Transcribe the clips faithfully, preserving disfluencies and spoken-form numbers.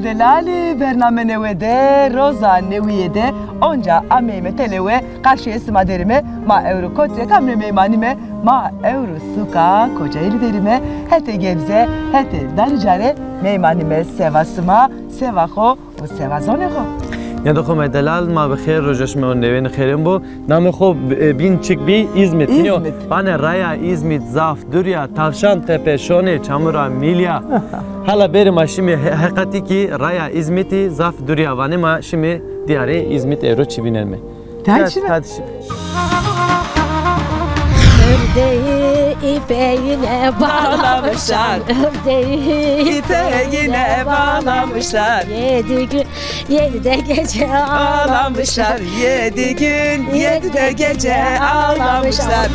Delalî, bername newe de, roza newîye de, onca ameyme têlewe, qarşîye sima derîme, ma ewro kotrêk ameyme meymanîme, ma ewro suka Kocaelî derîme, hetê Gebze, hetê Darîca rê meymanîme, seva sima, seva xo û seva zonê xo. Nêdo xo ma delal, ma bi xêr, roja şima û newênî xêrên bo. Namê xo, e, bîn çik bî? Îzmît. Nîyo? Îzmît. Vanê raya Îzmît zaf dûr ya, Tavşan Tepe şonê, çamura mîl ya. Hala berê ma şimê he-, heqetî kî raya Îzmîtî zaf dûr ya vanê, ma şimê dîyarê Îzmît, ewro çi vînenme. Hadi şimdi. Hadi şimdi. Ördeği ipeğine bağlamışlar. Bağlamışlar. Ördeği ipeğine bağlamışlar. Yedi gün, yedi de gece ağlamışlar. Ağlamışlar. Yedi gün, yedi de gece ağlamışlar.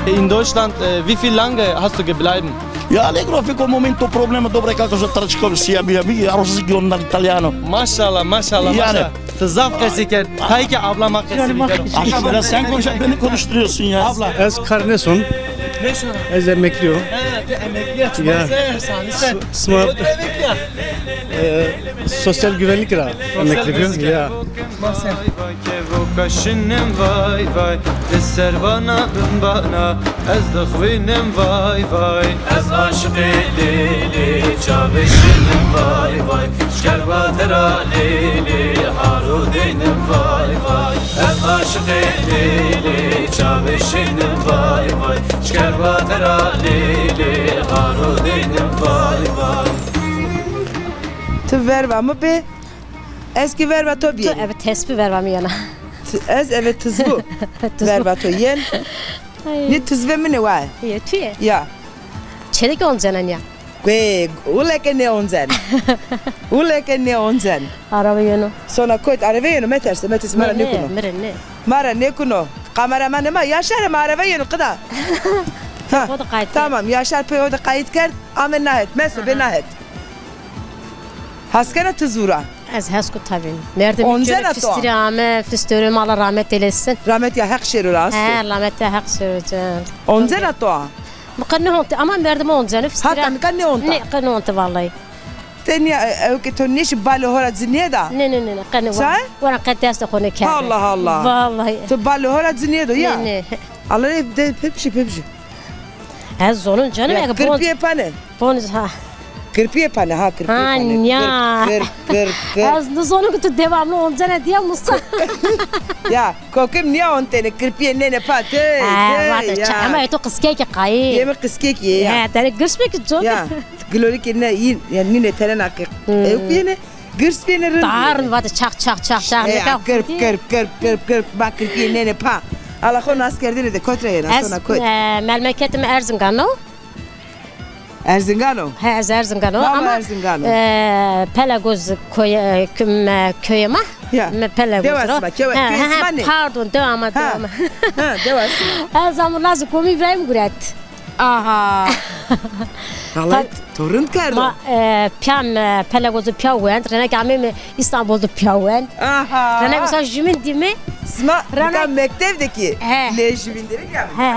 In Deutschland, äh, wie viel lange hast du gebleiben? Ja, allegro, fico un momento problema, dobre calcosa tra cico, sia mia amiga, aro si giorno dall'italiano. Maşallah, maşallah, yani, maşallah. Ti zaf qesî kerd. Tayê ke abla ma qesî bikero. Aşkım, biraz sen konuş, beni konuşturuyorsun ya. Abla. Ez kar nêson. Nêson? Ez emeklî yo. Ha, ti emeklî ya. Ya. Sen, sen, sen. Sima. Emekli ya. E, sosyal güvenlik ra emekli yo. Ya. Vay vay, kevoka şinim vay vay, di ser vana bin bana, ez dixwînim vay vay. Ez aşiqê Lêlê, çavê şinim vay vay, şkerva dera Lêlê, haro deynim vay vay. Ez aşiqê Lêlê, çavê şinim vay vay, şkerva dera Lêlê, haro deynim vay vay. Ti verva mi bê, ez kî verva to bîyêne. Tu eve tespî verva mi yena. Ti-, ez eve tizbu. Tizbu. Verva to yen. Ay. Nê tizve min ê wa. Yê tu yê? Ya. Çêde kî oncena nîya? Wê, wile ke nêoncen. Wile ke nêoncen. Araba yeno. Sona kot, araba yeno, meterse, meterse, ma ra nêkuno. Mi rê nê. Ma ra nêkuno. Kameramanê ma, Yaşar, ma araba yeno, qida. Ha, tamam, Yaşar pey o de qayît kerd, ame nahet, meso bê nahet. Has kena ti zû ra? Ez hes ku tabî. Merdimî kere fistîrê ame, fistîrê ma, Allah rahmet eylesin. Rahmet ya Heq şêro ra asto. He, rahmet ya Heq şêro can. Oncena to a? Mi qe nêhonte, ama merdimî onceno, fistîrê. Hata nika nêhonte? Nê, qe nêhonte vallahi. Te nîya, e, ew ke to nêşî balê ho ra ci nêda? Nê, nê, nê, nê, qe nê. Çay? Wera qe destê xo nêkerde. Allah Allah. Vallahi. To balê ho ra ci nêdo ya? Nê, nê. Allah de pepşi, pepşi. Ez zonon canım, ya, eke bon-, kirpiyê pane. Bonuz ha. Kirpiyê pane, ha, kirpiyê pane. Ha, ya. Kirp, kirp, kirp, kirp. Ez nizonu ki tu devamlı oncena diye Musa. Ya, kokim niye ontene kirpiyê nêne pa, tey, tey, ya. Vate, ama to qizkekî qayî. Yê mi qizkekî ya. Ya, tene girs mi ki zon? Ya, gilorî ki ne, ya, nîne tene nake. Hmm. Ew ki yene. Girs bîyêne rind. Daha rind vate çaq, çaq, çaq, çaq. E, nika kirp, kirp, kirp, kirp, kirp. Bak kirpiyê nêne pa. Ala xo nas kerdêne de kot ra yena, sona kot? Ez, e, melmeketê mi Erzingan o. Erzingan o? He, ez Erzingan o. Baba ama Erzingan o. E, Pelegoz koye, e, kö-, me, köyê ma. Ya. Me Pelegoz ro. Dewa sima, kewe, he, köyê sima nê? Pardon, dewa ma, dewa ma. Ha, dewa sima. Ez ama lazê komî İbrahim Guret. Aha. Vallahi to rind kerdo. Ma, e, pîya mi, e, Pelegoz de pîya wend, rêna ke ameyme Îstanbul de pîya wend. Aha. Rêna mesela jûbîn dîme. Sima nika mektev de kî, he, lê jûbîn de kî ya. He,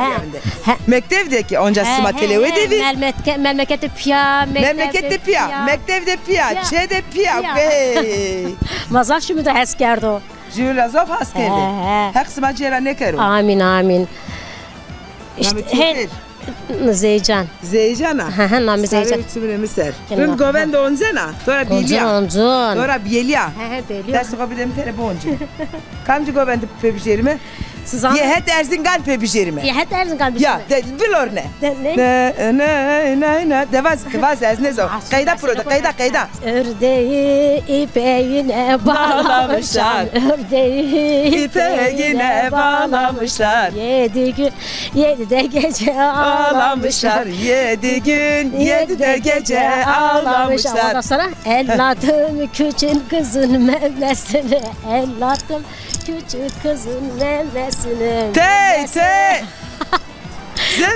he. Mektev de kî onca sima têlewe de vî. Melmeke-, memleket de pîya, mektev de pîya, mektev de pîya, çê de pîya. Wey. Ma zaf jûbîn de hes kerdo. Jûbîn ra zaf hes kerdê. He, he. Heq sima cêra nêkero. Amîn, amîn. Namê to her- Zeycan. Zeycan a? He, he, namê Zeycan. Sarê çimrê mi ser. Rind govende oncena? To ra bîyelîya? Oncun, oncun. To ra bîyelîya? He, he, bîyelîya. Destê xo bide mi tene bonci. Kamci govende pê bijêrîme? Yê het Erzingan pê bijêrîme. Yê het Erzingan bijêrîme. Ya, de, bilorne. De, ne? Ne, ne, ne, ne. De vaz, vaz, ez nêzo. Qeyda piro de, qeyda, qeyda. Ördeği ipeğine bağlamışlar. Bağlamışlar. Ördeği ipeğine bağlamışlar. Yedi gün, yedi de gece ağlamışlar. Ağlamışlar. Yedi gün, yedi de gece ağlamışlar. Ondan sonra el attım küçük kızın memesine, el attım küçük kızın memesine. Tey, tey.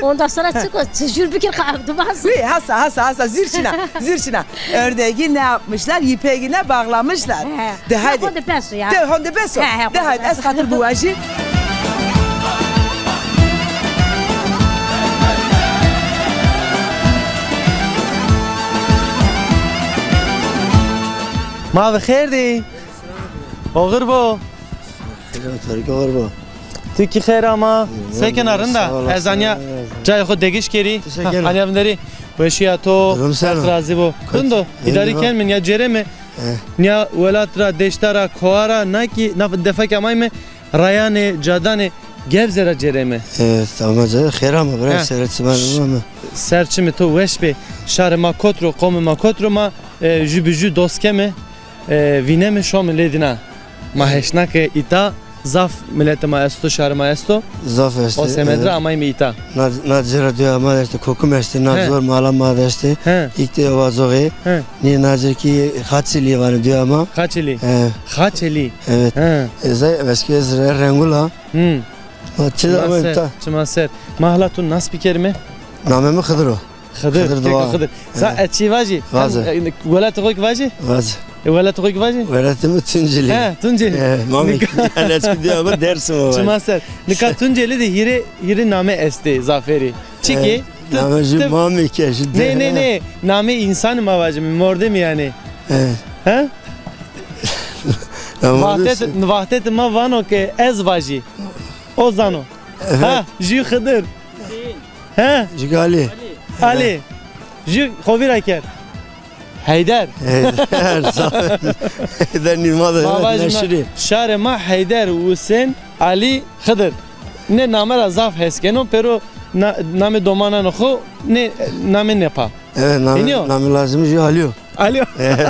Ondan sonra çık o, jûr bikir, qavdimaz. Wî, hasa, hasa, hasa, zîr çina, zîr çina. Ördeği ne yapmışlar? Yipegine bağlamışlar. He. De haydi. Honde beso ya. De honde beso. He, he, de haydi, ez xatir biwajî. Ma bi xêr dî. Oxir bo. Xêr, Tarık, oxir bo. Tu kî xêr ama. Sê kena, rind a? Sağ olasın. Ez anya cayê xo degiş kerî. Teşekkür ederim. Ha, anya vinderî. Weşîya to. Durum sen. Heq razî bo. Rind o. Îdarî ken mi, nîya cêrê mi. Eh. Nîya welat ra, deşta ra, koa ra, na kî, na defa kî amayme. Rayanê, cadanê Gebze ra cêreme. Evet, ama ca-, xêr ama, bira, he. Sere çiman ama. Ser çimê to weş bê. Şarê ma kot ro, qomê ma kot ro, ma, e, jü bi jü dost keme, e, vîneme, şome lê dîna. Ma heşna ke îta zaf miletê ma esto, şarê ma esto. Zaf esto, evet. O semed ra amayme îta. Na, na cêra dua ma esto, kokim esto, na zor mala ma de esto. He. Îk de vazoxê. He. Nê na cêr kî Xaçelî vanê dua ma. Xaçelî. He. Xaçelî. Evet. He. Ez, eski ez re-, Rengula. Hmm. Ma çi de ama ta. Çima ser. Ma hela tu nas bikerime? Namê mi Xidir o. Xidir, Xidir Doğa. Xidir. Sa, e, çi vajî? Vaze. Em, e, welatê xo kî vajî? Vaze. E, welatê xo kî vajî? Welatê mi Tunceli. He, Tunceli. E, Mamik. Nika yani eski diyor ama Dersim o. Çima ser. Nika Tunceli de hîrê, hîrê name estê zafêrî. Çi ki? E, name jü Mamik ya, jü. Nê, nê, nê. Namê însanî ma vajîme, mordemî yanî. E. He? Wextê, wextê ma vano ke ez vajî. O zano. Evet. Ha, jü Xidir. He? Jü Ali. Ali. Jü xo vîra kerd. Heyder. Heyder. Heyder nîma de, evet, neşirî. Şarê ma Heyder, Husên, Ali, Xidir. Nê name ra zaf hes keno, pêro na-, namê domananê xo nê, name nêpa. Evet, name, name lazimî jü Ali yo. Ali yo. Evet.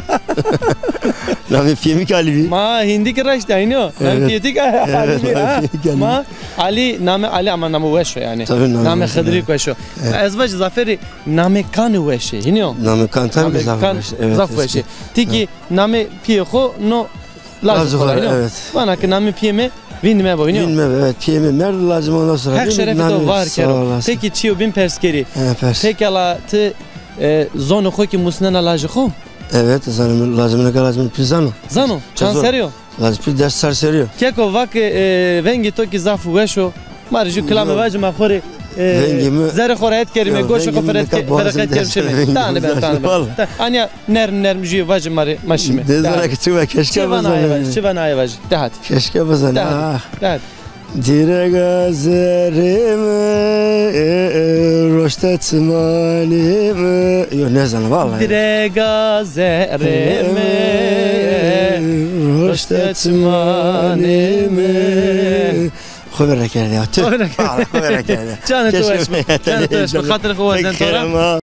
Namê pîyê mi kî Ali bî. Ma hîndî kî raşt aynî yo. Namê pîyê to kî Ali bî. Evet, namê pîyê kî Ali. Ma Ali, namê Ali ama name weş o yanî. Tabii, name Xidirî weş o. Evet. Ez vajî zafêrî namê kanî weş ê. Hînî yo? Namê kan tabii ki zaf weş ê. Evet, zaf weş ê. Ti kî namê pîyê xo no Lazê xo ra, evet. Vana ke namê pîyê mi vînd mebo, hînî yo? Vînd mebo, evet. Pîyê mi merd, lazim ondan sonra. Heq şerefê to var kero. Peki çîyo bîn pers kerî. He, pers. Pekala ti, e, zonê xo kî musnena lajê xo? Evet, zanîme, lazim neke lazim pîl zano. Zano? Çand serrî yo? Lazim pîl des çar serrî yo. Keko vake, e, vengê to kî zaf weş o. Ma rê jü kilame vaje, ma xo rê, e, zerrê xo ra het kerîme, goşê xo fereqet kerîme. Tanî be, tanî be. Anya nerm nerm jü vaje ma rê, ma şîme. De hadi. Zana ki çi va, keşke bizanî. Çi va naye vaje, çi va naye vaje. De hadi. Keşke bizanî. De hadi. Ah. De hadi. Direga zerrê mi, e, e, roşte çimanê mi. Yo, nêzana vallahi. Direga zerrê mi, e, e, roşte çimanê mi. Xo vîra kerdî ya. Tüh. Xo vîra kerdî. Xo vîra kerdî. Canê to weş bo. Canê to weş bo. Xatirê xo wazen to ra.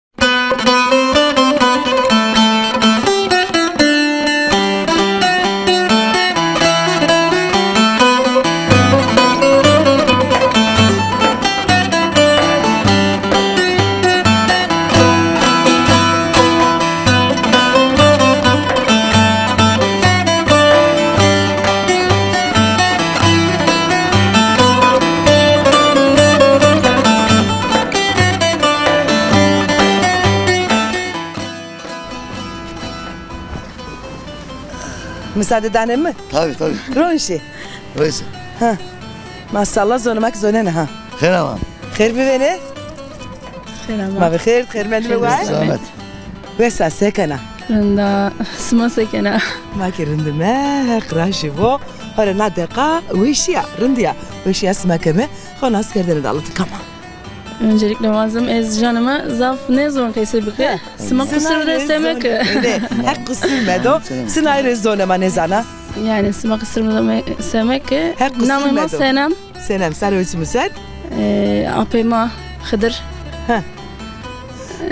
Misade danê mi? Tabii, tabii. Ronşî. Öyleyse. Ha. Maşallah, zonê ma kî zonena ha. Xêr ama. Xêr bivêne. Xêr ama. Ma bi xêr, xêr mendîme. Xêr, way. Selamet. Wes a, se kena? Rind a, sima se kena? Ma kî rind îme, Heq razî bo. Hore na deqa weşîya, rindîya. Weşîya sima keme, xo nas kerdene de Allahu Teala. Öncelikle wazim ez canıma zaf nêzon qesey bike. He. Sima qusur de semeke. Heq qusur medo. Sina rê zonê ma nêzana. Yani sima qusur de semeke. Heq qusur medo. Namê ma Senem. Senem, ser û çimû ser? Ee, apê ma Xidir. He.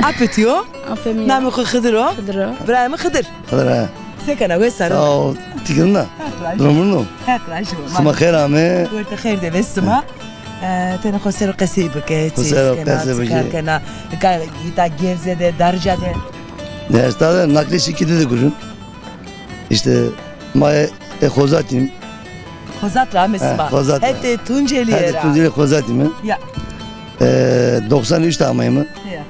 Apê to yo? Apê mi ya. Namê xo Xidir o? Xidir o. Birayê mi Xidir. Xidir, he. Se kena, wes a? Sağ ol. Ti kî rind a? Heq razî bo. Durum rind o? Heq razî bo. Sima xêr ame. Wertê xêr de be sima. He. E, tenê xo ser o qesey bike, çi kena, çi kar kena. Nika îta Gebze de, Darıca de. Ne esta de, naklê şî kî de de gurun. İşte ma ê, ê Xozatî yîm. Xozat ra ame sima. He, Xozat ra. Hetê Tuncelîye ra. Hetê Tuncelî Xozatî yîme. Ya. E, doksan üç de ameyme. Ya.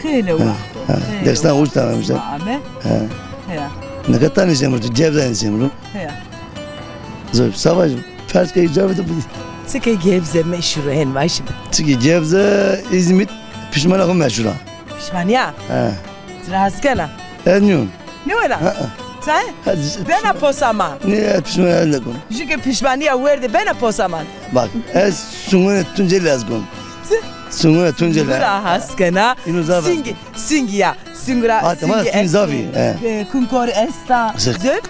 Xeylê wext o. He, xeylê doksan üç de ameyme işte. Ame. He. Ya. Nika ta nişemir tu, Gebze nişemir. Ya. Zor, savaş, pers ke icabı da bu. Çike Gebze meşhur hen, vajîme. Çike Gebze, İzmit, pişmana xo meşhur a. Pişmanîya? He. Ti ra hes kena? Ez nîyon. Nêwena? Ha, ha. Sen? Ha, z- Bena posa ma. Ne, pişman ez nekon. Jü ke pişmanîya werdê bena posa ma. Bak, ez sungunê Tuncelî ez gon. Ti? Sungunê Tuncelî. Bira has kena. Îno zaf. Singi, singi ya. Singura, Fatma, singi sing zaf î, he. E, kunkor esta. Zöv?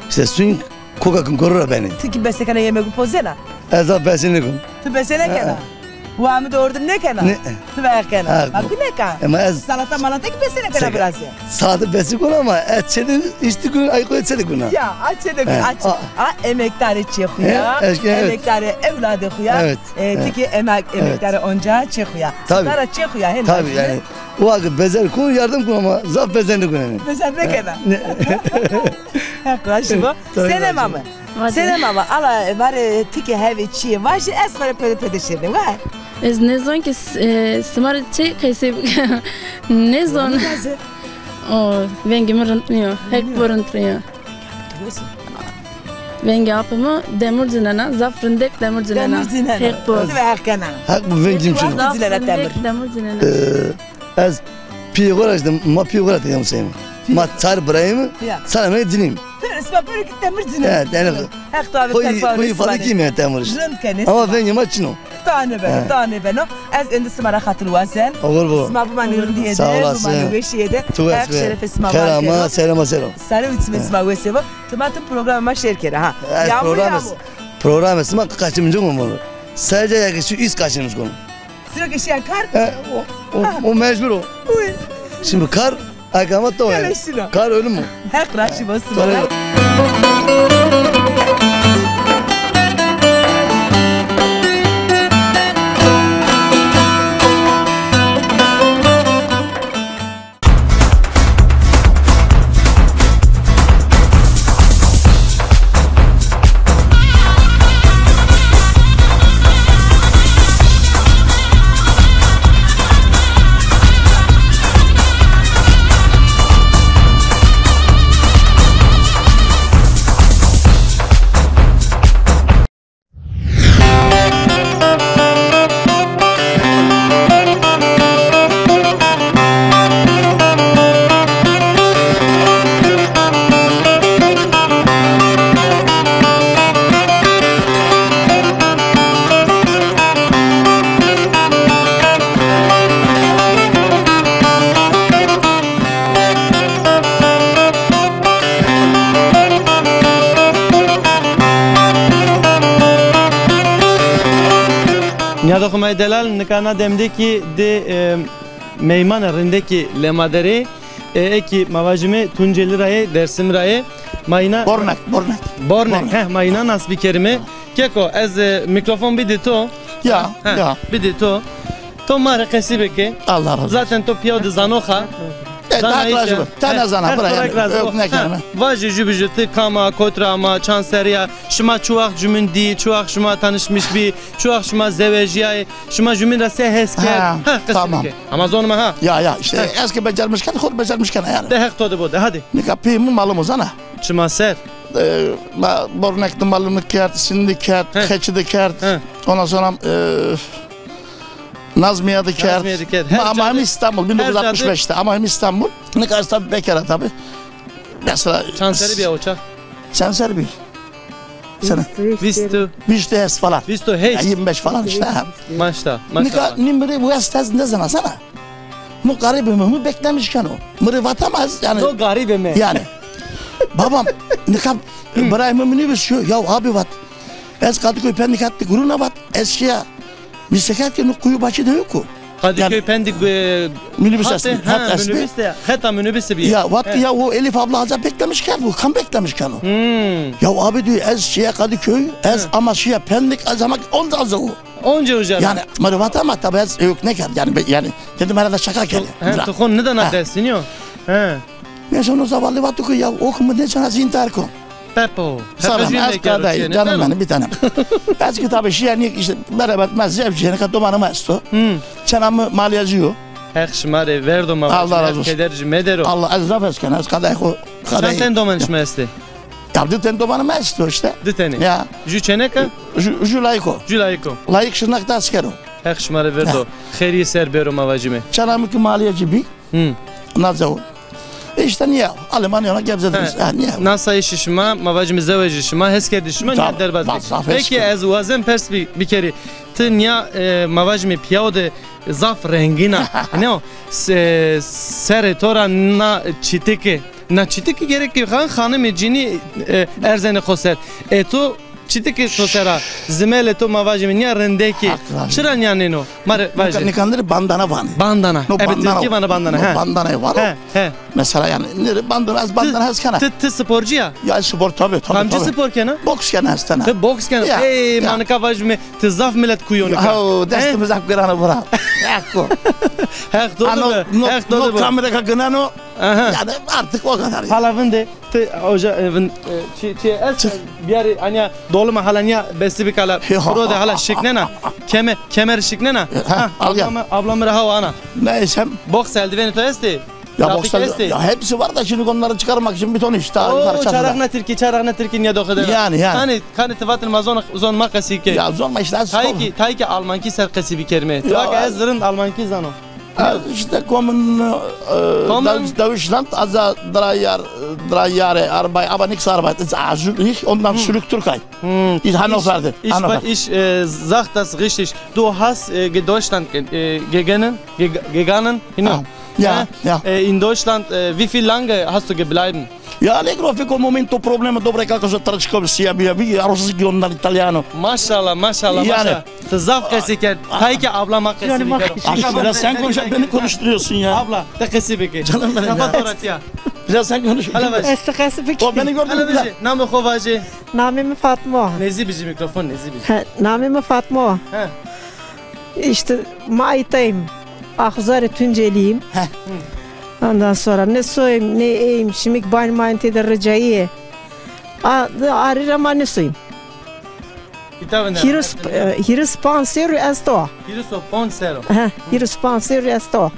İşte sing koka kunkoro ra benê. Ti kî besekena yemegû pozena? Ez zaf besenî gon. Ti besenekena? He. Wa mi de ordim nêkena? Ne? Ti ver kena. Ha, ma guneka. Ama ez salata malata kî besenekena biraz ya. Salata besi gon ama ez çede işte gon, ay koy çede gon. Ya, a çede gon, a çede. A emektarê çê xo ya. Emektarê ewladê xo ya. Evet. E, ti kî emek, emektarê onca çê xo ya. Tabii. Sitara çê xo ya, hen. Tabii yani. O akı bezer kon, yardım kon ama zaf bezer nêkon yani. Bezer nêkena. Ne? Heq razî bo. Senema mi? Senema mi? Ala, varê ti kî hevê çîyê vajî, ez xo rê pede pede şêrîne. Wa? Ez nêzon ki s-, e, sima rê çi qesey bik-, nêzon. O, vengê mi rind nîyo. Heq bo rind riya. Vengê apê mi demir cinena, zaf rindek demir cinena. Demir cinena. Heq bo. Ti ve heq kena. Heq bo, vengê mi çin o. Zaf rindek demir cinena. E, Ez pîyê xo ra işte, ma pîyê xo ra teyam seyma. Ma çar birayê mi, çar ame cinî mi. Pêro, sima pêro kî temir cinî. Evet, yani. Heq to abi terfa. Koyu falan kim ya temir işte. Rind kenê. Ama vengê ma çin o. Tane beno, tane beno. Ez êndî sima ra xatir wazen. Olur bu. Sima bimanê rindîye de, bimanê weşîye de. Tu wes be. Heq şerefê sima var kero. Ama serema sero. Sare û çimê sima wes bo. Ti ma tim programê ma şêr kere ha. Ya programê sima kaçırmacı mı bunu? Sadece ya ki şu üst kaçırmış konu. Siro ke şiya kar? E, o, o, o mecbur o. Uy. Şimdi kar, akama to yani. Kar ölüm o. Heq razî bo sima. Nîyadoxê ma yê delal, nika na dem de kî di, e, meymanê rindekî lê ma der ê, e, ê kî ma vajîme Tuncelî ra yê, Dêrsim ra yê. Ma îna Bornek, Bornek. Bornek, heh, ma îna nas bikerîme. Keko, ez, e, mîkrofon bidî to. Ya, ya. Bidî to. To ma rê qesî bike. Allah razı olsun. Zaten to pîyaw de zanoxa. E, daha razı ol. Tane zana, bira yani. Yok, ne kelime. Vajî jü bi jü, ti kam a, kot ra ama, çand serrî ya, şima çi waxt jümîn dî, çi waxt şima tanışmış bî, çi waxt şima zewejîyayê, şima jümîn ra se hes kerd. Ha, qesî bike. Ama zonime ha. Ya, ya, işte, ez ki becermiş ken, xo rê becermiş kena yani. De heq to de bo de, hadi. Nika pîyê mi malum o zana. Çima ser? E, ma Bornek de malum kerd, Sindî kerd, Xeçî de kerd. Ondan sonra, e, Nazmîye de kerd. Nazmîye de kerd. Ma, ama hem İstanbul, bin dokuz yüz altmış beşte, ama hem İstanbul. Nika ez tabi bekar a tabi. Mesela çand serrî bî o çax? Çand serrî bî? Sene. Vîst. Vîst û hest falan. Vîst û heşt. Ya, yirmi beş falan işte ha. Maşta, maşta. Nika nî mi rê wes tez nêzana sana. Mi garîbê mi, mi beklemiş keno. Mi rê vata ma ez yani. No garîbê mi. Yani. Babam, nika birayê mi minibus şiyo. Ya abi vat. Ez Kadıköy Pendik hattı guruna vat. Ez şiya. Mi sekat ki no kuyu başı de yok o. Kadıköy Pendik, e, minibus hattı, ha, hat minibus de, heta minibus bî. Ya vat ya o Elif abla haca beklemiş kerd bu. Kam beklemiş keno. Ya abi diyor, ez şiya Kadıköy, ez ama şiya Pendik, ez ama onca az o. Onca uca. Yani mi rê vata ama tabi ez yok ne kerd. Yani, yani dedim herhalde şaka kerd. He, to xo nêdana dest, nîyo? He. Neyse, ondan sonra vallahi vatı ki ya, o ki mi ne sana intihar kon. Pepo. Salam, ez qadayî, canım benim, bir tanem. Ez ki tabi şiya nî işte beraber ma zevcî, nika domanê ma esto. Çena mi maliyacî yo. Heq şima rê verdo ma. Allah razı olsun. Keder jî medero. Allah, ez zaf hes kena, ez qadayî xo, qadayî. Çend ten domanê şima estê? Ya di ten domanê ma esto işte. Di tenî. Ya. Jü çêneka? Jü, jü layik o. Jü layik o. Layik şirnak de asker o. Heq şima rê verdo. Xeyrî ser bêro ma vacîme. Çena mi ki maliyacî bî. Naca o. E, îşte nîya Almanya ona Gebze de. Ha, nîya. Nasayîşê şima, ma vajîme zewejê şima, heskerdî şima nîya derbaz bî. Pekî ez wazen pers bi-, bikerî. Ti nîya, e, ma vajîme pîyaw de zaf rengîn a. Ne o? Se-, serê to ra na çîtike. Na çîtike gerek ke xan-, xanimê cînî, e, erzenê xo ser. E to çîtike to ser a. Zimelê to ma vajîme nîya rindek î. Çira nîya nêno? Ma rê vaje. Nika-, nikandirî bandana vanê. Bandana. No bandana. Ebe tirkî vana bandana. No bandana vano. He, he. Mesela yanî, nêrê bandana, ez bandana hes kena. Ti, ti sporcî ya? Ya spor tabi, tabi. Kamcî spor kena? Boks kena, ez tena. Ti boks kena? Ya, ey, ya. Ma nika vajîme, ti zaf milet kuyonî ka. Ya, o, destê mi zaf giran o bira. Heq o. Heq do de be. Heq do de be. No kamera ka gineno. Aha. Yanî artık o kadar ya. Hala vinde, ti oja, e, vin-, e, çi, çi, ez biyarî, anya doluma hala nîya besti bikala. Yo. Pro de hala şiknena. Keme-, kemer şiknena. Ha, al gel. Ablama, ablama raha ana. Neyse. Boks eldiveni to estê? Ya boks eldiven, ya hepsi var da şimdi onları çıkarmak için bir ton iş daha yukarı çarık. Çarek na tirkî, çarek na tirkî nîya doxe de. Yanî, yanî. Kanî, kanî ti vatin ma zon, zon ma qesî ke. Ya zon ma işte. Tayê kî, tayê kî almankî ser qesî bikerîme. Ti va ke ez rind almankî zano. Ez işte kommen, e, Deutschland, also drei Jahr, drei Jahre Arbeit, aber nichts Arbeit. Also ich und dann zurück Türkei. Hm. Ich Hannover. Ich, ich, Hannover. Ich, e, sag das richtig. Du hast, e, ge-, Deutschland ge-, e, gegangen, ge-, gegangen, you know? Ja, ja. E, in Deutschland, e, wie viel lange hast du geblieben? Ja, allegro, fico un momento problema, dobre kako so trčko si ja bi, ja bi, a rosi ki onda l'italiano. Maşallah, maşallah, maşallah. Ti zaf qesî kerd. Tayê kî ablama qesî bikero. Aşkım, biraz sen konuş, beni konuşturuyorsun ya. Abla, ti qesî bike. Canım benim ya. Kafa toratiya. Biraz sen konuş. Hala vaje. Ez ti qesî bike. O beni gördün mü? Hala vaje. Namê xo vaje. Namê mi Fatma. Nezî bijî mîkrofon, nezî bijî. He, namê mi Fatma. He. İşte Maitayım. Axuzarê Tunceliyim. He. Ondan sonra ne soyum, ne eyim, şimik bayn mayn têde ricayîye. A, arî ra ma nêsoyîm. Hîris, e, hîris panc serrî esto. Hîris û panc serr o. He, hîris panc serrî esto.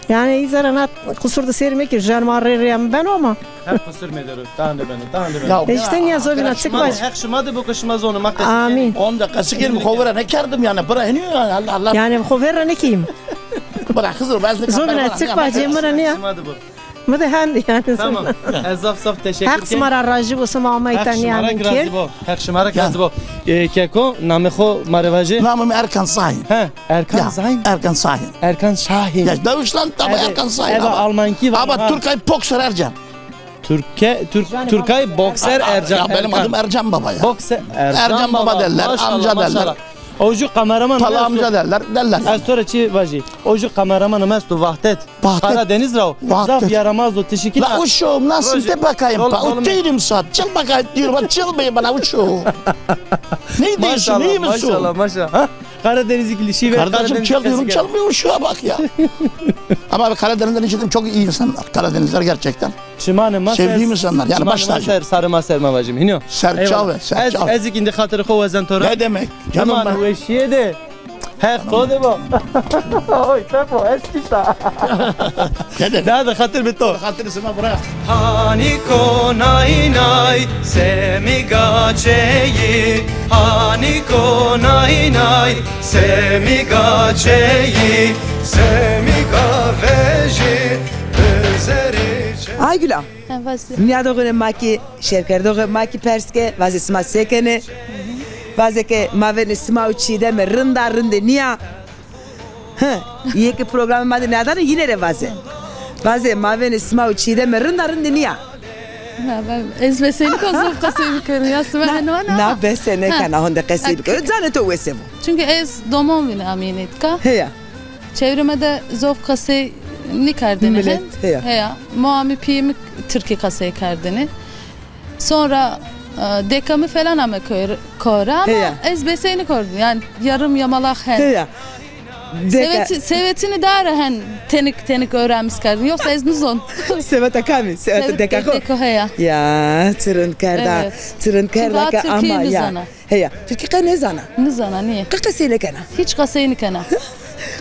Yanî îzera na qusur de sêr mekir, jan ma rê rê mi beno ama. Hep qusur medero, dande beno, dande beno. E, işte nîya zobîna çik vaj. Heq şima de bo ke şima zono ma qesî. Amîn. Onda qesî kerîm, xo vera nêkerdim yanî, bira henî yanî, Allah Allah. Yanî xo vera nêkeyim. Bira Xizir, ez nêkam. Zobîna çik vaj, mi ra nîya. Heq şima de bo. Mi de hende yanî. Tamam. Ez zaf zaf teşekkür ken. Heq sima ra razî bo, sima ameyî tenya. Heq şima ra razî bo. Heq şima ra razî bo. E, keko, namê xo ma rê vaje? Namê mi Erkan Sahin. He, Erkan Sahin. Erkan Sahin. Erkan Sahin. Ya, Deutschland, ama Erkan Sahin. Ebe almankî var. Ama Türkay Boxer Ercan. Türke, Türk, Türkay Boxer Ercan. Ya, benim adım Ercan Baba ya. Boxer Ercan Baba derler, amca derler. O ju kameraman. Pala amca derler, derler. Ez to ra çi vajî. O ju kameramanê mi esto Vahdet. Vahdet. Karadeniz ra o. Zaf yaramaz o, tişikî. La uşum, nasıl de bakayım pa? O değilim saat. Çıl bakayım diyorum, çıl bey bana uşum. Ne diyorsun, iyi misin? Maşallah, maşallah. Ha? Karadenizli şive. Kardeşim, çıl diyorum, çalmıyor uşuğa bak ya. Ama Karadenizler için çok iyi insanlar. Karadenizler gerçekten. Çimanê ma ser. Sevdiğim insanlar. Yani baş tacı. Çimanê ma ser, sarê ma ser ma vajîme. Hînî yo? Ser çawe, ser çawe. Ez, ez kî îndî xatirê xo wazen to ra. Ne demek? Canım ben. Çimanê weşîye de. Heq to de bo. Oy, Pepo, ez kî ta. Ne demek? Daha da xatir bi to. Xatir sima bırak. Hanî ko nay nay, semî gaçeyî. Hanî ko nay nay, semî gaçeyî. Semî gavejî, bizerî çe- Aygül ağa. Ha, vazî. Nîyadoxê ma kî, şêrkerdoxê ma kî pers ke, vazê sima se kenê? Vazê ke mavênê sima û Çîdeme rind a, rindî nîya? Hi, yê ke programê ma de nîyadano yîne rê vaze. Vaze mavênê sima û Çîdeme rind a, rindî nîya? Na, ben ez vesenî ko zof qesey bikerim ya, sima heno na. Na, bese nêkena honde qesey bikero. Canê to wese bo. Çünkü ez domon vîne amînî tika. Heya. Çevreme de zof qesey nîkerdêne. Millet, heya. Heya. Moa mi, pîyê mi tirkî qesey kerdêne. Sonra, e, deka mi falan ame kor-, kora ama ez beseynî kordum. Yani yarım yamalak hen. Heya. Deka. Seveti-, sevetini daha hen tenik tenik öğrenmiş kerdin. Yoksa ez nizon. Seveta kamî? Seveta deka xo? Deka heya. Ya, çi rind kerda. Evet. Çi rind kerda ke ama ya. Heya, tirkî qe nêzana? Nizana, nîye? Qe qesey nêkena? Hiç qesey nêkena.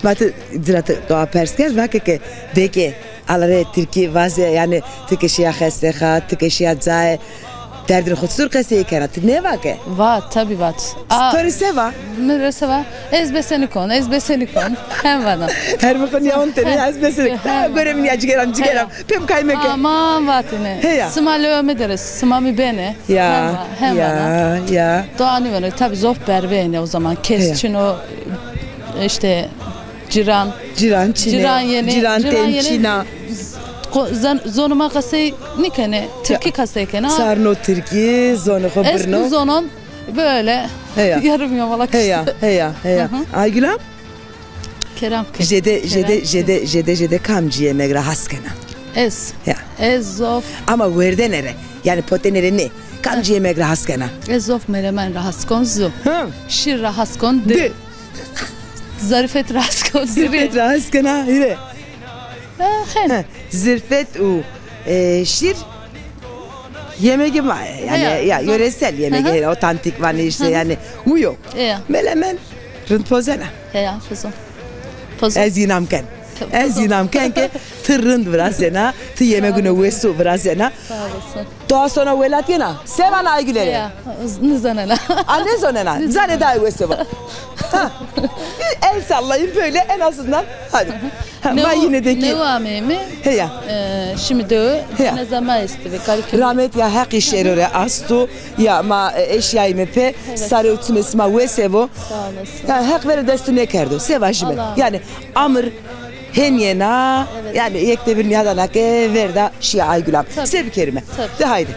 Ma ti cira ti doğa pers kerd, vake ke deke alarê tirkî vaze, yanî ti ke şiya xestexane, ti ke şiya caye, Derdin xo çitur qesey kena, ti nêva ke? Va, tabî vat. A, to rê se va? Mi rê se va? Ez besenik on, ez besenik on. Hem vana. Her mi xo nîyaon tenê, ez besenik. Ha, gore mi nîya cigeram, cigeram. Pem kay meke. Aman vatêne. Heya. Sima lewe mi der ê, sima mi benê. Ya, hem va-, hem ya, vana. Ya. Doa nîveno. Tabî zof bervêne o zaman. Kes çin o, işte, cîran. Cîran çin ê. Cîran yenê. Cîran tên çin a. Ko-, zan-, zonê ma qesey nîkenê. Tirkî qesey kena. Sarno tirkî, zonê xo birno. Ez bu zonon böyle yarım yamalak işte. Heya, heya, heya. Aygül am? Kerem ke. Jede, jede, jede, jede, jede kamcî yemek ra has kena? Ez. Ya. Ez zof. Ama werdene rê, yanî potene rê nê. Kamcî yemek ra has kena? Ez zof meremen ra has kon zu. Hı. Şîr ra has kon di. Di. Zarifet ra has kon di. Zarifet ra has kena hîrê. E, hen. Hı. Zarifet û, e, şîr yemegê ma, yanî, ya, yoresel yemegê, otantik vanê işte, yanî, uyo. Meremen rind pozena. Heya, pozon. Pozon. Ez înam ken. Ez înam ken ke ti rind virazena, ti yemegûnê wesu virazena. Sağ olasın. To a sona welat yena? Se vana Aygüle rê? Ya, nizanena. A, nizanena. Zanê da wesu va. Ha. El sallayın böyle en azından. Hadi. Ha, ma yine de ki. Ne ameyme? Heya. E, şimdi de cenazama esti ve kalkın. Rahmet ya, Heqî şêro rê asto ya, ma, e, eşyayîme pê, sarê û çimê sima wes vo. Sağ olasın. Ya, Heq verê destû nêkerdo. Se vajîme. Yanî amir hen yena, yanî yek de bir nîyadana ke verda şîya Aygül am. Se bikerîme. De haydi.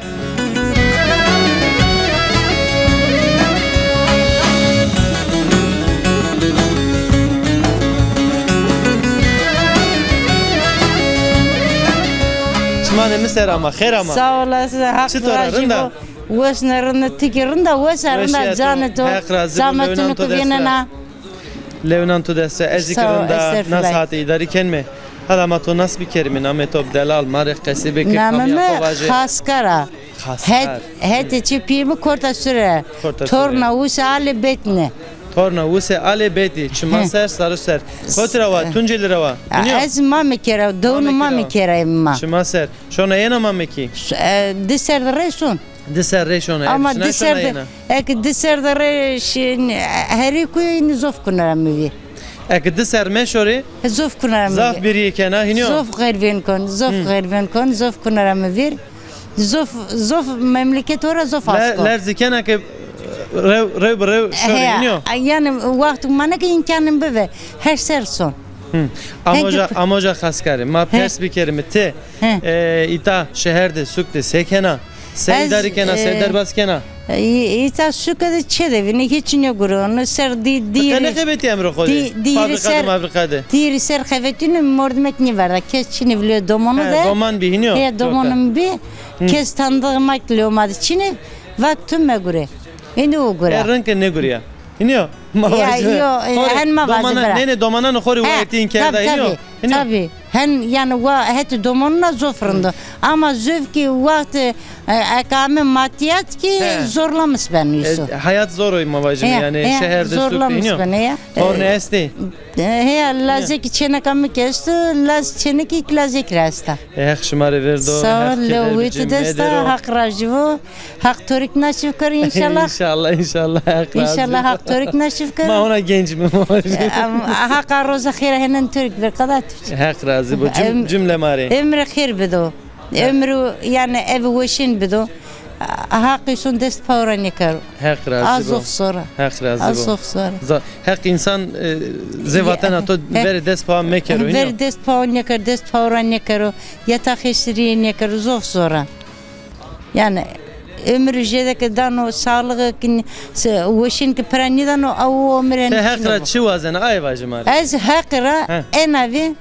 Çimanê mi ser ama, xêr ama. Sağ olasın, Haq razî bo. Çitor a, rind a? Wes ne rind, ti kî rind a, wes a, rind a, canê to. Heq razî bo, lewnan to dest ra. Lewinan to dest ra, ez kî rind a, nas hatê îdarî kenme. Hala ma to nas bikerîme, namê to bi delal, ma rê qesî bike, kamîya xo vajê. Namê mi Xaskar a. Xaskar. Het, hetê çê pîyê mi Korta Sure. Korta Sure. Torna Use Alê Betne. Torna Use Alê Betî, çiman ser, saru ser. Kotî ra wa, Tuncelî ra wa? Ez Mamekî ra, dewunê Mamekî ra yê ma. Çiman ser. Şona yena Mamekî? E, di ser de rey son. Di ser rê şona. Ama di ser de, eke di ser de rê şi-, herî ku yî zof kunera mi vîr. Eke di ser meşorê, zof kunera mi vîr. Zaf birîyê kena, hînî yo? Zof xervên kon, zof xervên kon, zof kunera mi vîr. Zof, zof memleket ora zof asko. Lerzî kena ke rew, rew bi rew şorê, hînî yo? Yanî wext mane ke îmkanım bive, her ser son. Amoja, amoja Xaskarî. Ma pers bikerîme ti, e, îta şeher de, sûk de se kena? Se îdarî kena, se derbaz kena? E, îta sûke de çê de vînî, hîç nêgurî. Ser dî-, dîrî. Qe nêxebetî emrê xo de? Dî-, dîrî ser, fabrîka de, fabrîka de. Dîrî ser xebetîne, mordimek nêverda. Kes çinê vilê domonu de. Doman bî, hînî yo? He, domonum bî. Kes tandiğ ma lewma de çinê, vak tu megure. Êndî o gure. E, rind ke nêgurîya. Hînî yo? Ma vajîme. Ya, yo, e, hen ma vajîme. Nê, nê, domananê xo rê wayetî înker da, hînî yo? Tabî, tabî. Hen, yanî, wa hetê domonuna zof rind o. Ama zof kî wext, e, eke ame matîyat kî zorlamis beno îso. E, hayat zor o ma vajîme, yanî şeher de, sûk de, hînî yo? Zorlamis beno, ya. Tornê estê? E, heya, lazekî çêneka mi kî esto, laz çênekî kî lazekî ra esta. E, Heq şima rê verdo. Sağ ol, lewê tu dest a, Haq razî bo. Haq to rê kî nasîb kero înşallah. Înşallah, înşallah. Haq razî bo. Înşallah Haq to rê kî nasîb kero. Ma hona genc bîme. Em, Haq a roza xêr a hênên to rê kî ver qeda tu. Heq razî bo. Cüm-, cümle ma rê. Emrê xêr bido. Emrê, yanî, ev weşên bido. Haq îson dest pawe ra nêkero. Heq razî bo. A zof sor a. Heq razî bo. A zof sor a. Heq însan, e, zê vatena to verê dest pawe mekero, hînî yo? Verê dest pawe nêkero, dest pawe ra nêkero. Yeta xêşirîye nêkero, zof sor a. Yanî, ömrü jêde ke dano, sağlığı ki, se-, weşin ki pira nîdano, awu o miren. Ti Heq ra çi wazena, ay vaje ma rê. Ez Heq ra ena vî,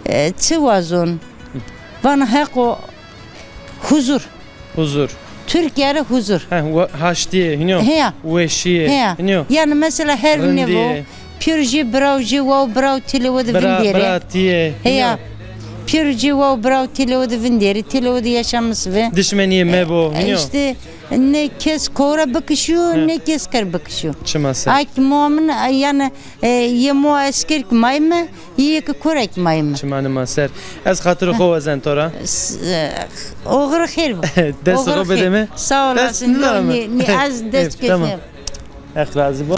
e, çi wazon? Vana Heqo huzur. Huzur. Türkiye ra huzur. He, we-, haştîye, hînî yo? Heya. Weşîye, hînî yo? Yanî mesela her nêvo, pîyor jê biraw, jê waw biraw têlewe de vindêrê. Bira, bira tîye, hînî yo? Heya. Pîyor jê waw biraw têlewe de vindêrê, têlewe de yaşamis vê. Dişmenîye mebo, hînî yo? E, îşte, Ne kes kora bikişiyo, ne kes ker bikişiyo. Çima ser? Ak moa min, yani, e, yê moa esker ki mayme, yê ki kora ki mayme. Çima nima ser. Ez xatirê xo wazen to ra. S-, e, oxir xêr bo. Dest xo bidê mi. Sağ olasın. Dest nizanım. Ni, ni ez dest keseyim. Tamam. Heq razî bo.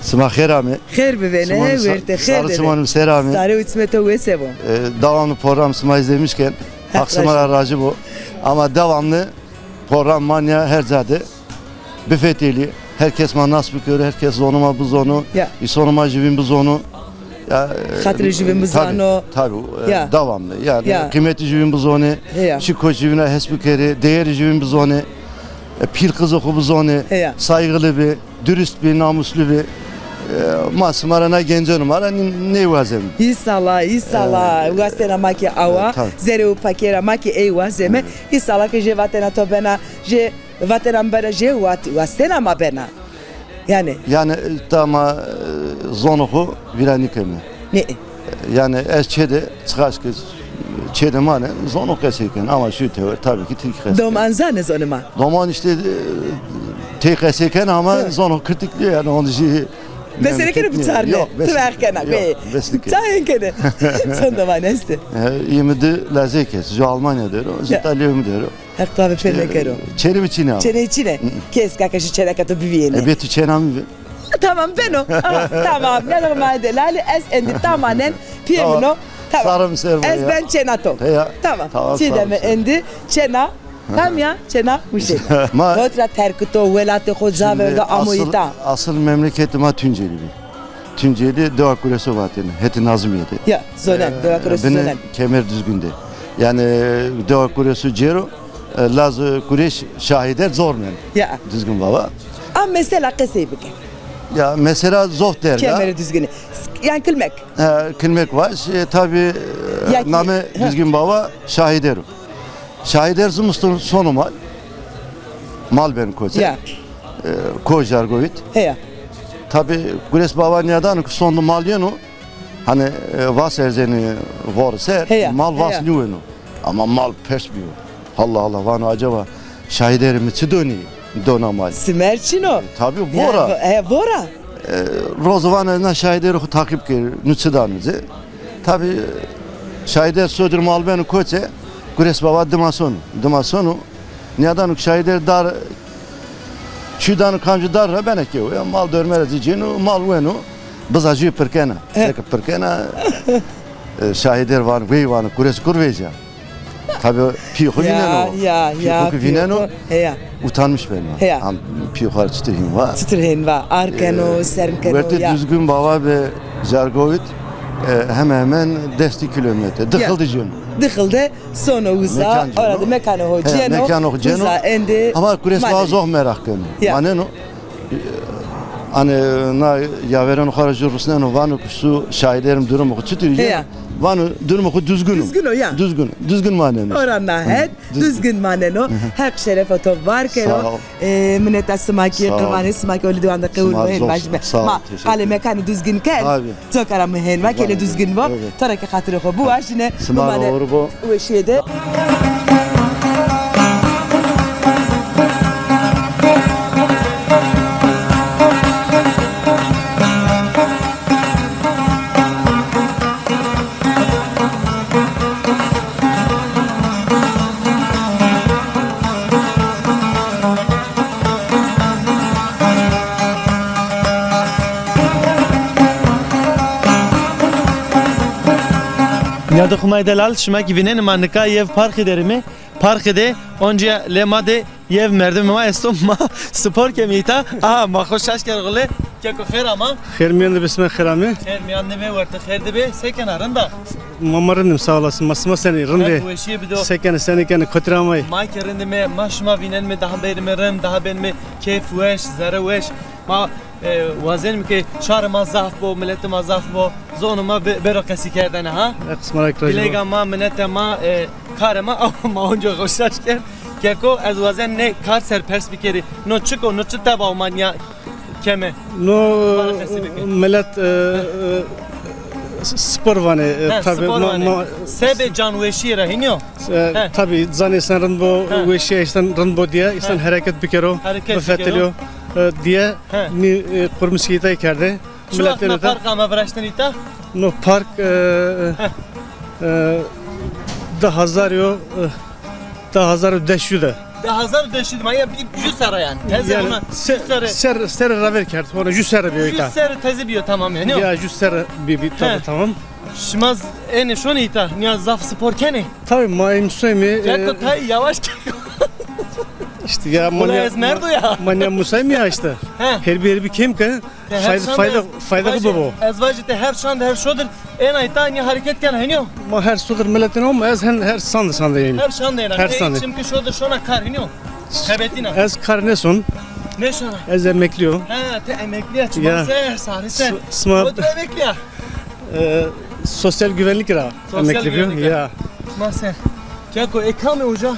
Sima xêr amê. Xêr bivêne, wertê xêr de. Sarê çimanê mi ser amê. Sarê û çimê to wes bo. E, devamlı program sima izlemişken, Haq sima ra razî bo. Ama devamlı program ma nîya her ca de bifetelî. Her kes ma nas bikero, her kes zonê ma bizono, îsonê ma jüvîn bizono. Ya, e, xatirê jüvîn bizano. Tabii, tabii, e, devamlı. Yani qîmetê jüvîn bizonê, çî koç jüvîn ra hes bikerê, değerê jüvîn bizonê, e, pîl qizê xo bizonê, saygılı bi. Dürüst bi, namuslu bi. E, ma sima ra na genceno ma ra nê-, nêwazeme. Îsala, îsala. E, wastena ma ki awa, e, tabii, zerê û pakê ra ma ki ey wazeme. Îsala ki jê vatena to bena, jê vatena mi bena, jê wat-, wastena ma bena. Yani. Yani, e, ta ma, e, zonê xo vîra nîkeme. Ne? Yani ez çê de çiqaş ki çê de mane, zonê xo qesey ken ama şu tever tabii ki tirkî qesey ken. Doman zanê zonê ma? Doman işte, e, tey qesey ken ama zonê xo kirtikli yani onu jî besele kene biçarne. Yok, ti verx kena. Yok, besele kene. Çayên kene. Son doman este. E, yirmi di lazê kes, ju Almanya dero, ju İtalya mi dero. Heq to ve pê mekero. Çênê mi çîne ama. Çênê çîne. Kes kaka şu çêneka to bivîyêne. E, bê tu çêna mi bi. Tamam, beno. Aha, tamam. Ne zaman delalî, ez endî tamanen piyê min o. Tamam. Sarım ser. Ez ben çêna to. Tamam. Çîdeme endî çêna. Tam ya, çêna Muşê. Ma hot ra terkito, welatê xo ca verdo, amo îta. Asıl memleketê ma Tunceli bi. Tunceli dewa Kuresu vatêne, hetê Nazimîye de. Ya, zonen, e, dewa Kuresu zonen. Kemer Düzgün de. Yani dewa Kuresu cêro, e, Laz Kureş Şahider zornen. Ya. Düzgün Baba. A mesela qesey bike. Ya mesela zof derg a. Kemer Düzgünî. Yani kilmek. E, kilmek var. E, tabii, e, name Düzgün Baba Şahider o. Şahider zimiston sono mal. Mal ben koce. Ya. E, ko jargovit. Heya. Tabi Gures Baba nîyadan ki sondu mal yeno. Hani, e, vas erzeni vor ser, mal vas nîweno. Ama mal pers biyo. Allah Allah, vano acaba Şahiderî mi çi donî, dona mal? Simer çin o. E, tabi vora. He, vora. E, roz vano ez na Şahiderî xo takip kir, nu çi dano ci. Tabi Şahider sodir mal beno koçe, Gures Baba dima sonu. Dima sonu. Nîyadano ki Şahider dar, çü dano kamcî dar ra bena kew. Ya mal dorme ra ci cêno, mal weno, biza jü pirkena. Seke pirkena, e, Şahider van, wey vano, Gures kur vêca. Tabi pîyê xo vîneno. Ya, ya, pîyê xo ki vîneno, utanmış beno. Heya. Am pîyê xo ra çitur hên va. Çitur hên va, ar keno, serm keno, wertê ya. Düzgün Baba be Jargovit, e, hemen hemen des kilometre. Di xil de cêno. Di xil de sono uza, ora de mekanê ho cêno. He, mekanê ho cêno. Uza endî. Ama Gures Baba zof meraq keno. Ya. Maneno. Hani na yaverên xo ra jü rusneno, vano ki su Şahiderî mi durumê xo çitur yeno? Vano durumê xo düzgün o. Düzgün o ya. Düzgün, düzgün maneno. Ora na het düzgün maneno. Heq şerefa to var kero. Sağ ol. E, mineta sima ki, qirvanê sima ki, olî diwan de qewil bo, hên vajîme. Sağ ol, teşekkür ederim. Ma qalê mekanê Düzgün kerd. Tabii. Coka ra mi hên va, kelê Düzgün vo. Evet. To ra ki xatirê xo biwajîne. Sima ro oxir bo. Weşîye de. Nîyadê xo may delal, şima kî vînenê ma nika yew parxî der îme. Parxî de oncîya lê ma de Yew merdimê ma esto, ma spor kemî îta. Aha, ma xo şaş kerd xule. Keko xêr ama? Xêr mîyan de be, sima xêr amê. Xêr mîyan de be, wertê xêr de be. Se kena, rind a? Ma, ma rind im, sağ olasın. Ma sima senî, rind ê? Her weşîye bido. Se kenê, senî kenê, kotî ra amay? Ma ke rind îme, ma şima vînenme, daha benîme rind, daha benîme keyf weş, zerre weş. Ma, e, wazenîme ke şarê ma zaf bo, miletê ma zaf bo, zonê ma be-, bêro qesîkerdene ha. Dilêga ma, mineta ma, e, karê ma, ama ma onca xo şaş kerd. Keko, ez wazen nê kar ser pers bikerî. No çik o, no çi teba o ma nîya keme? No milet, e, e, s-, spor vanê, e, tabî spor ma, vanê. Ma sebê canweşîye ra hînî yo? E, tabî, zanê însan rind bo, weşîya însan rind bo diye, însan hereket bikero, bifetilîyo, e, diye nî, e, qurmî sîyetay kerde. Çi wext na park ame viraştene îta? No park, e, e, di hazar yo, e, di hazar û des jû de. Di hazar û des jû de, ma ya bir jû serre yanî. Teze yanî ona se-, jû serre. Ser, serre raver kerd. Ona jû serre bîyo îta. Jû serre teze bîyo tamam yanî. Ya jû serre bî, bî, tabî tamam. Şima z-, ênê şonê îta, nîya zaf spor kenê? Tabî, ma îmsoyme, e, keko tay yavaş keko. Îşte ya, ma nîya, ez merdo ya. Ma nîya musayme ya îşte. He. Her bir, her bir kêm ke fayda, fayda, fayda bibo. Ez vajî te her şan de her şodir êna îta nî hareket kena, hînî yo? Ma her şodir miletin o, ma ez hen her şan de şan de yîn. Her şan de yîn. Her şan de. Çimkî şodir şona kar, hînî yo? Xebetîna. Ez kar nêson. Nêşona? Ez emeklî yo. He, te emeklî ya, çima ser, sarî ser. Sima. O da emeklî ya. E, sosyal güvenlik ra emeklî bîyo. Ya. Ma ser. Keko, e, kam ê uca?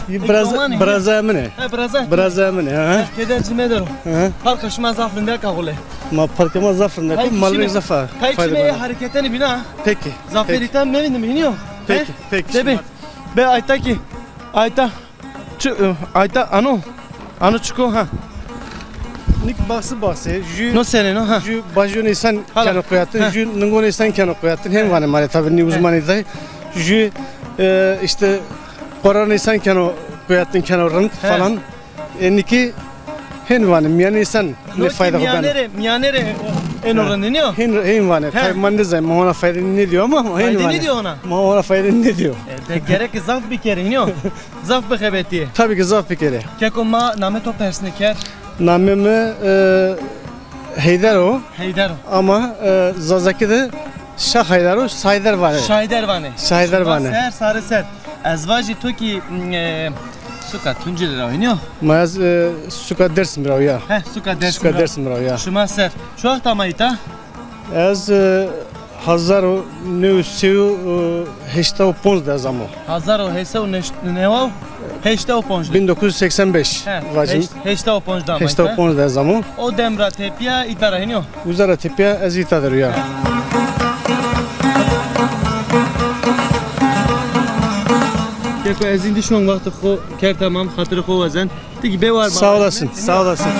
Biraza, biraza min ê. Ha, biraza. Biraza min ê, ha. Keder ci medero. Ha. Parka şima zaf rindek a xule. Ma parka ma zaf rindek a, mal rê zaf a. Tay çime hareketeni bîna. Peki. Zaf verî tam mevîndim, hînî yo? Peki, peki. De be. Be ayta ki. Ayta. Çi, e, ayta ano. Ano çiko ha. Nik bahsi bahsi. Jü, no seneno ha. Jü bajon însan keno quyatin, jü ningon însan keno quyatin. Hem vanê ma rê, tabi nî uzmanî day. Jü, e, işte qoran însan keno quyatin, keno rind falan. E, niki hen vanê mîyanê însan nê fayda xo beno. Mîyanê rê, mîyanê rê eno rind nîyo? Hen, hen vanê. Tabi ma nêzanê, ma hona fayda nêdîyo ama hen vanê. Fayda nêdîyo hona? Ma hona fayda nêdîyo. E, de gerek zaf bikerê, nîyo? Zaf bixebetîyê. Tabii ki zaf bikerê. Keko, ma namê to pers nêkerd. Namê mi, e, Heyder o. Heyder o. Ama, e, Zazakî de Şah Heyder o, Şayder vanê. Şayder vanê. Şayder vanê. Ser, sarî ser. Ez vajî to kî, m, e, suka Tunceli ra o, nîyo? Ma ez, e, suka Dersim ra o ya. He, suka Dersim ra o. Suka Dersim ra o ya. Şima ser. Çi wext ama îta? Ez, e, hezar û new sey û heşta û ponc de ez amo. Hezar û heşt sey û new, heşta û ponc de. Bin dokuz yüz seksen beş. He, vacim. Heşt-, heşta û ponc de ama. Heşta û ponc de ez amo. O dem ra tepîya îta ra hînî yo? Uza ra tepîya ez îta der o ya. Keko, ez îndî şon, wextê xo kerd temam, xatirê xo wazen. Peki, bê war. Sağ olasın, sağ olasın.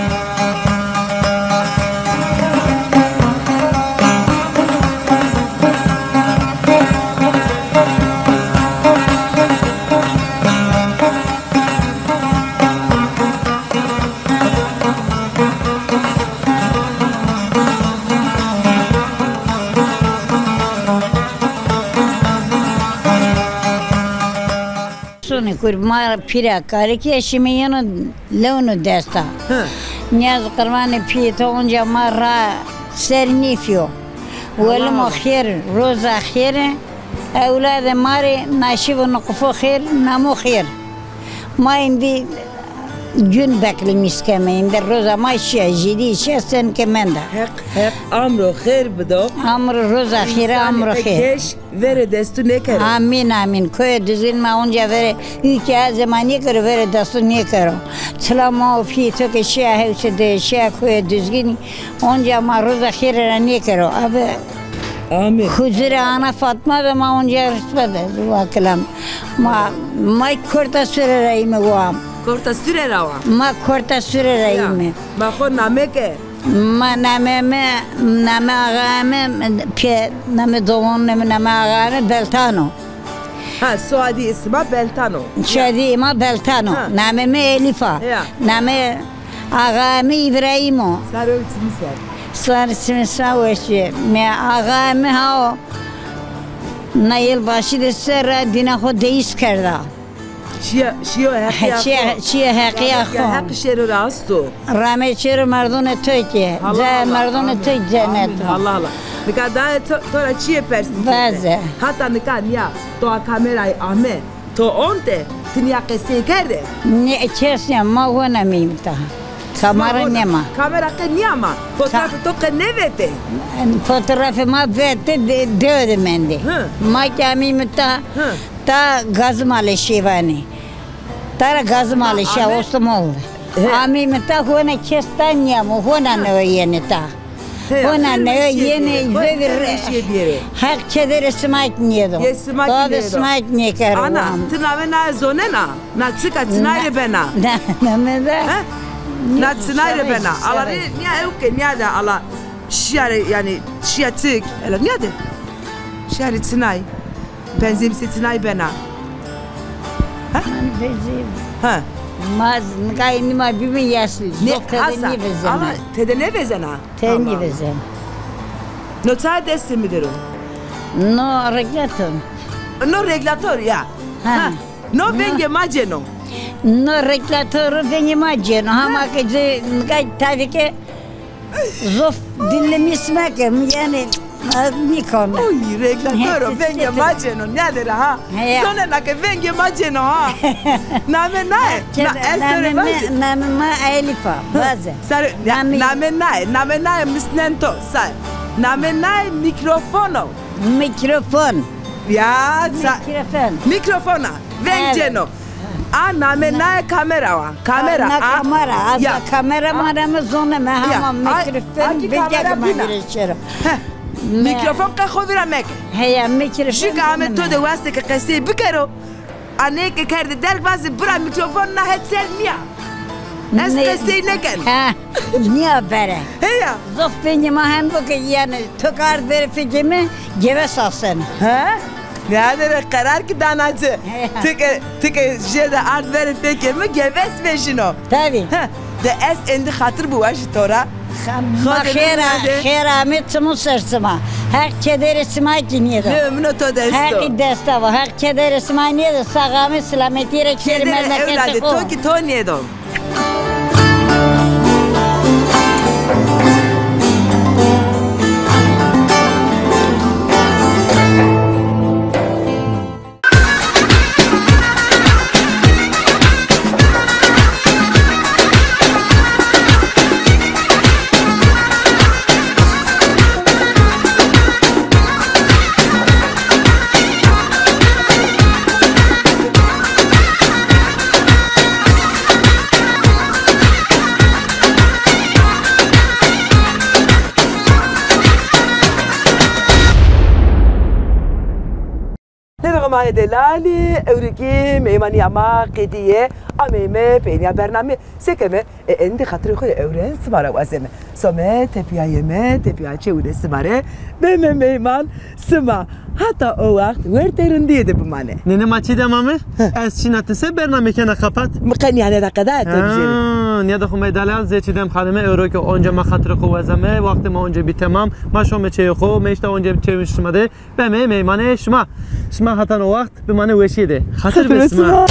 Sonê kur ma pîra kalikî ya, şîme yeno lewno desta. Hı. Nîyaz qirvanê pîyê to onca ma ra ser nêfîyo. Welimo xêr, roza xêr. Ewladê ma rê naşîvo niqifo xêr, namo xêr. Ma îndî gün beklemîş keme, îndî roza ma şîya, jêdî şîya, senike menda. Heq, Heq amro xêr bido. Amro roza xêr, amro xêr. Verê destû nêkero. Amîn, amîn. Koyê Duzgin ma onca verê, ülke azê ma nêkero, verê destû nêkero. Çila ma û pîyê to ke şîya hewşe de, şîya koyê Duzginî, onca ma roza xêre ra nêkero. Abi, amîn. Huzurê Ana Fatma de ma onca rispe de, wakilam. Ma, ma Korta Sure ra îme wam. Korta Sure ra wa? Ma Korta Sure ra îme. Ma xo name ke. Ma namê mi, namê axayê mi, pê, namê domonê mi, namê axayê mi Beltan o. Ha, soyadî, îsma Beltan o. Soyadî ma Beltan o. Ha. Namê mi Elîf a. Ya. Namê axayê mi Îbrahîm o. Sarê û çimî ser. Sarê çimî ser weşî. Mi axayê mi ha o. Na yılbaşı de serra dîna xo deyîs kerda. Şiya, şiyo heqîya xo. Şiya, şiya heqîya xo. Heq şêro rasto. Ramê çêro merdunê to kî. Cayê merdunê to cennet. Allah Allah. Nika dayê to, to ra çiyê persî. Vaze. Hata nika nîya to a kamerayî ame. To onte, ti nîya qesey kerde? Nê, kes nîya, ma hona mîmita. Kamera nêma. Kamera qe nîyama. Fotoğrafê to qe nêvete? Fotoğrafê ma vete, de, dewe de mendê. Hı. Ma kî amîmita, hı, ta Gazimale şêvanê. Ta ra Gazimale şîya Ostimol. He. Amîmita hona kes ta nîyamo, hona newe yenê ta. Hona newe yenê zewî re-, Heq kederê sima kî nêdo. Dadê sima kî nêkero. Ana, ti name naye zonena? Na çika çinay rê bena? Na, name de. He? Na çinay rê bena. Ala rê nîya ew ke nîya de ala şîya rê, yanî şîya çik. Ela nîya de. Şîya rê çinay. Penzêmîsê çinay bena. Ha? Penzêmîs. Ha. Ma z-, nika êndî ma bîme yaşlî. Zof tede nêvezena. Ama tede nêvezena? Tede nêvezena. No ça destê mi der o? No reglator. No reglator ya. Ha. Ha. No vengê ma cêno. No reglator vengê ma cêno. Hama ke ci nika tavî ke Zof dinlemîs meke, yanî, nîkame. Oy, reglatoro, vengê ma cêno, nîyade ra ha. Zonena ke vengê ma cêno ha. Name naye? Na, ez to rê vajî. Name ma Elîf a, vaze. Sare, name naye, name naye misnen to, sare. Name naye mîkrofon o. Mîkrofon. Ya, sa-, mîkrofon. Mîkrofon a, veng cêno. A name naye kamera wa. Kamera. Na kamera. Asa kamera ma ra mi zoneme, hama mîkrofon bêcek ma girê şêro. Mîkrofon qe xo vîra meke. Heya, mîkrofon. Jû ke ame to de wastê ke qesey bikero. A nê ke kerde derg vaze bira mîkrofon na het ser nîya. Ez qesey nêken. Ha, nîya bere. Heya. Zof vengê ma hem bo ke yanî to ke ard verê fekê mi, geves aseno. Ha? Nîyade rê qerar kî dana ci. Ti ke, ti ke jêde ard verê fekê mi geves vejîno. Tabî. He, de ez êndî xatir biwajî to ra. Ma xêr a, xêr amê çimo ser sima. Heq kederê sima kî nêdo. Nê, min o to dest o. Heqî desta bo. Heq kederê sima nêdo. Sax amê, selametî rê kî şêrî memleketê xo. To kî to nêdo. Nêvexo ma yê delalî, ewrikî meymanîya ma qedîye, ameyme peynîya bername. Sekeme, e, êndî xatirê xo yê ewren sima ra wazeme. Some tepîya yeme, tepîya çewî de sima rê beme meyman. Sima hata o waxt wertê rindîye de bimane. Nêne ma çî de mame? Ez çîna, ti se bername kena kapat? Mi qe nîya nêda qeda, to bijêrî. Ha, nîyade xo ma yê delal, zê Çîdem Xanime, ewro ke onca ma xatirê xo wazeme, waxtê ma onca bî temam. Ma şome çeyê xo, ma îşte onca çewî şima de. Beme meymanê şima. Şima hatan o waxt bimane weşîye de. Xatir be sima.